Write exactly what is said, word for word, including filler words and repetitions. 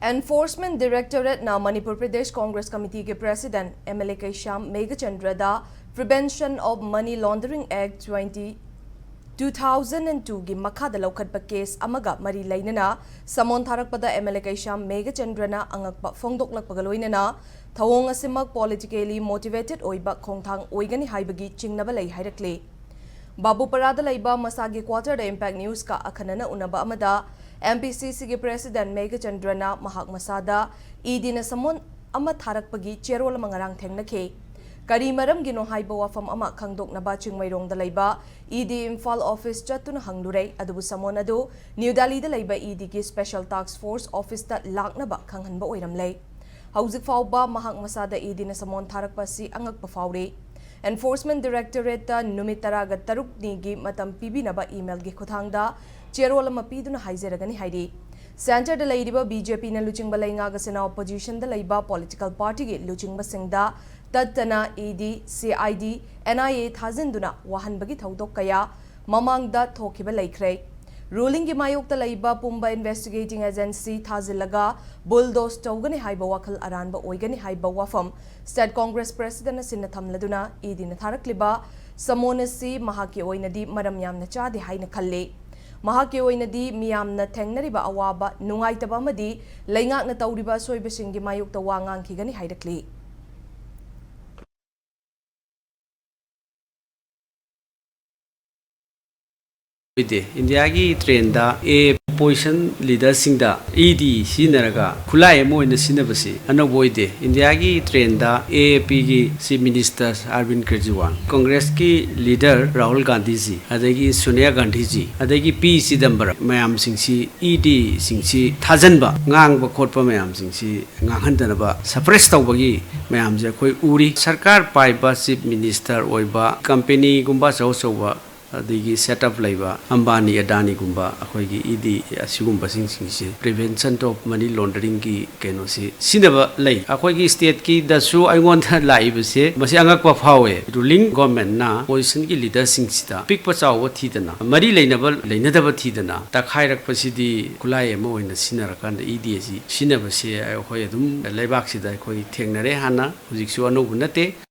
Enforcement Directorate-ꯅ Manipur Pradesh congress ꯀꯃꯤꯇꯤꯒꯤ president M L A Keisham ꯃꯦꯘꯆꯟꯗ꯭ꯔꯗ Prevention of Money Laundering Act twenty, two thousand and two-ꯒꯤ ꯃꯈꯥꯗ ꯂꯧꯈꯠꯄ ꯀꯦꯁ ꯑꯃꯒ ꯃꯔꯤ ꯂꯩꯅꯅ ꯁꯃꯣꯟ ꯊꯥꯔꯛꯄꯗ ꯑꯦꯝ ꯑꯦꯜ ꯑꯦ ꯀꯩꯁꯥꯝ ꯃꯦꯘꯆꯟꯗ꯭ꯔꯅ ꯑꯉꯛꯄ ꯐꯣꯡꯗꯣꯛꯂꯛꯄꯒ ꯂꯣꯏꯅꯅ ꯊꯧꯑꯣꯡ ꯑꯁꯤꯃꯛ politically motivated ꯑꯣꯏꯕ ꯈꯣꯡꯊꯥꯡ ꯑꯣꯏꯒꯅꯤ ꯍꯥꯏꯕꯒꯤ ꯆꯤꯡꯅꯕ ꯂꯩ ꯍꯥꯏꯔꯛꯂꯤ꯫ ꯕꯥꯕꯨꯄꯔꯥꯗ ꯂꯩꯕ ꯃꯁꯥꯒꯤ quarter-ꯗ Impact News-ꯀ ꯑꯈꯟꯅꯅ ꯎꯅꯕ ꯑꯃꯗ ꯑꯦꯝ ꯄꯤ ꯁꯤ ꯁꯤꯒꯤ ꯄ꯭ꯔꯦꯁꯤꯗꯦꯟꯠ ꯃꯦꯘꯆꯟꯗ꯭ꯔꯅ ꯃꯍꯥꯛ ꯃꯁꯥꯗ ꯏ ꯗꯤꯅ ꯁꯃꯣꯟ ꯑꯃ ꯊꯥꯔꯛꯄꯒꯤ ꯆꯦꯔꯣꯜ ꯑꯃ ꯉꯔꯥꯡ ꯊꯦꯡꯅꯈꯤ꯫ ꯀꯔꯤ ꯃꯔꯝꯒꯤꯅꯣ ꯍꯥꯏꯕ ꯋꯥꯐꯝ ꯑꯃ ꯈꯪꯗꯣꯛꯅꯕ ꯆꯤꯡꯃꯩꯔꯣꯡꯗ ꯂꯩꯕ ꯏ ꯗꯤ ꯏꯝꯐꯥꯜ ꯑꯣꯐꯤꯁ ꯆꯠꯇꯨꯅ ꯍꯪꯂꯨꯔꯦ, ꯑꯗꯨꯕꯨ ꯁꯃꯣꯟ ꯑꯗꯨ ꯅ꯭ꯌꯨ ꯗꯦꯜꯂꯤꯗ ꯂꯩꯕ ꯏ ꯗꯤꯒꯤ Special Task Force Office-ꯇ ꯂꯥꯛꯅꯕ ꯈꯪꯍꯟꯕ ꯑꯣꯏꯔꯝꯂꯦ꯫ ꯍꯧꯖꯤꯛ ꯐꯥꯎꯕ ꯃꯍꯥꯛ ꯃꯁꯥꯗ ꯏ ꯗꯤꯅ ꯁꯃꯣꯟ ꯊꯥꯔꯛꯄ ꯑꯁꯤ ꯑꯉꯛꯄ ꯐꯥꯎꯔꯤ꯫ Enforcement Directorate-ꯇ ꯅꯨꯃꯤꯠ ꯇꯔꯥꯒ ꯇꯔꯨꯛꯅꯤꯒꯤ ꯃꯇꯝ ꯄꯤꯕꯤꯅꯕ email-ꯒꯤ ꯈꯨꯠꯊꯥꯡꯗ ꯆꯦꯔꯣꯜ ꯑꯃ ꯄꯤꯗꯨꯅ ꯍꯥꯏꯖꯔꯒꯅꯤ ꯍꯥꯏꯔꯤ꯫ Centre-ꯗ ꯂꯩꯔꯤꯕ ꯕꯤ ꯖꯦ ꯄꯤꯅ ꯂꯨꯆꯤꯡꯕ ꯂꯩꯉꯥꯛ ꯑꯁꯤꯅ opposition-ꯗ ꯂꯩꯕ political party-ꯒꯤ ꯂꯨꯆꯤꯡꯕꯁꯤꯡꯗ ꯇꯠꯇꯅ E D, C I D, and I A ꯊꯥꯖꯤꯟꯗꯨꯅ ꯋꯥꯍꯟꯕꯒꯤ ꯊꯧꯗꯣꯛ ꯀꯌꯥ ꯃꯃꯥꯡꯗ ꯊꯣꯛꯈꯤꯕ ꯂꯩꯈ꯭ꯔꯦ꯫ Ruling-ꯒꯤ ꯃꯥꯌꯣꯛꯇ ꯂꯩꯕ ꯄꯨꯝꯕ investigating agency ꯊꯥꯖꯤꯜꯂꯒ bulldoze ꯇꯧꯒꯅꯤ ꯍꯥꯏꯕ ꯋꯥꯈꯜ ꯑꯔꯥꯟꯕ ꯑꯣꯏꯒꯅꯤ ꯍꯥꯏꯕ ꯋꯥꯐꯝ State Congress President-ꯅ ꯁꯤꯟꯅ ꯊꯝꯂꯗꯨꯅ ꯏ ꯗꯤꯅ ꯊꯥꯔꯛꯂꯤꯕ ꯁꯃꯣꯟ ꯑꯁꯤ ꯃꯍꯥꯛꯀꯤ ꯑꯣꯏꯅꯗꯤ ꯃꯔꯝ ꯌꯥꯝꯅ ꯆꯥꯗꯦ ꯍꯥꯏꯅ ꯈꯜꯂꯤ꯫ ꯃꯍꯥꯛꯀꯤ ꯑꯣꯏꯅꯗꯤ ꯃꯤꯌꯥꯝꯅ ꯊꯦꯡꯅꯔꯤꯕ ꯑꯋꯥꯕ, ꯅꯨꯡꯉꯥꯏꯇꯕ ꯑꯃꯗꯤ ꯂꯩꯉꯥꯛꯅ ꯇꯧꯔꯤꯕ ꯑꯁꯣꯏꯕꯁꯤꯡꯒꯤ ꯃꯥꯌꯣꯛꯇ ꯋꯥ ꯉꯥꯡꯈꯤꯒꯅꯤ ꯍꯥꯏꯔꯛꯂꯤ꯫ ꯑꯣꯏꯗꯦ꯫ ꯏꯟꯗꯤꯌꯥꯒꯤ ꯇ꯭ꯔꯦꯟꯗ ꯑꯦ ꯑꯣꯄꯣꯖꯤꯁꯟ ꯂꯤꯗꯔꯁꯤꯡꯗ ꯏ ꯗꯤ ꯁꯤꯖꯤꯟꯅꯔꯒ ꯈꯨꯠꯂꯥꯏ ꯑꯃ ꯑꯣꯏꯅ ꯁꯤꯖꯤꯟꯅꯕꯁꯤ ꯑꯅꯧꯕ ꯑꯣꯏꯗꯦ꯫ ꯏꯟꯗꯤꯌꯥꯒꯤ ꯇ꯭ꯔꯦꯟꯗ ꯑꯦ ꯑꯦ ꯄꯤꯒꯤ ꯆꯤꯐ ꯃꯤꯅꯤꯁꯇꯔ ꯑꯔꯕꯤꯟ ꯀꯦꯖ꯭ꯔꯤꯋꯥꯜ, ꯀꯪꯒ꯭ꯔꯦꯁꯀꯤ ꯂꯤꯗꯔ ꯔꯥꯍꯨꯜ ꯒꯥꯟꯙꯤꯖꯤ, ꯑꯗꯒꯤ ꯁꯣꯅꯤꯌꯥ ꯒꯥꯟꯙꯤꯖꯤ, ꯑꯗꯒꯤ ꯄꯤ ꯆꯤꯗꯝꯕꯔꯝ ꯃꯌꯥꯝꯁꯤꯡꯁꯤ ꯏ ꯗꯤꯁꯤꯡꯁꯤ ꯊꯥꯖꯟꯕ, ꯉꯥꯡꯕ ꯈꯣꯠꯄ ꯃꯌꯥꯝꯁꯤꯡꯁꯤ ꯉꯥꯡꯍꯟꯗꯅꯕ suppress ꯇꯧꯕꯒꯤ ꯃꯌꯥꯝꯁꯦ ꯑꯩꯈꯣꯏ ꯎꯔꯤ꯫ ꯁꯔꯀꯥꯔ ꯄꯥꯏꯕ, ꯆꯤꯐ ꯃꯤꯅꯤꯁꯇꯔ ꯑꯣꯏꯕ, ꯀꯝꯄꯦꯅꯤꯒꯨꯝꯕ ꯑꯆꯧ ꯑꯆꯧꯕ ꯑꯗꯒꯤ ꯁꯦꯠ ꯑꯞ ꯂꯩꯕ ꯑꯝꯕꯥꯅꯤ ꯑꯗꯥꯅꯤꯒꯨꯝꯕ ꯑꯩꯈꯣꯏꯒꯤ E D ꯑꯁꯤꯒꯨꯝꯕꯁꯤꯡꯁꯤꯡꯁꯦ prevention of money laundering ꯒꯤ ꯀꯩꯅꯣꯁꯤ ꯁꯤꯖꯤꯟꯅꯕ ꯂꯩ꯫ ꯑꯩꯈꯣꯏꯒꯤ ꯁ꯭ꯇꯦꯠꯀꯤꯗꯁꯨ ꯑꯩꯉꯣꯟꯗ ꯂꯥꯛꯏꯕꯁꯦ ꯃꯁꯤ ꯑꯉꯛꯄ ꯐꯥꯎꯋꯦ꯫ ꯔꯨꯂꯤꯡ ꯒꯣꯔꯃꯦꯟꯅ ꯑꯣꯄꯣꯖꯤꯁꯟꯒꯤ ꯂꯤꯗꯔꯁꯤꯡꯁꯤꯗ ꯄꯤꯛꯄ ꯆꯥꯎꯕ ꯊꯤꯗꯅ, ꯃꯔꯤ ꯂꯩꯅꯕ ꯂꯩꯅꯗꯕ ꯊꯤꯗꯅ ꯇꯛꯈꯥꯏꯔꯛꯄꯁꯤꯗꯤ ꯈꯨꯠꯂꯥꯏ ꯑꯃ ꯑꯣꯏꯅ ꯁꯤꯖꯤꯟꯅꯔꯀꯥꯟꯗ ꯏ ꯗꯤ ꯑꯁꯤ ꯁꯤꯖꯤꯟꯅꯕꯁꯦ ꯑꯩꯈꯣꯏ ꯑꯗꯨꯝ ꯂꯩꯕꯥꯛꯁꯤꯗ ꯑꯩꯈꯣꯏ ꯊꯦꯡꯅꯔꯦ ꯍꯥꯟꯅ꯫ ꯍꯧꯖꯤꯛꯁꯨ ꯑꯅꯧꯕ ꯅꯠꯇꯦ꯫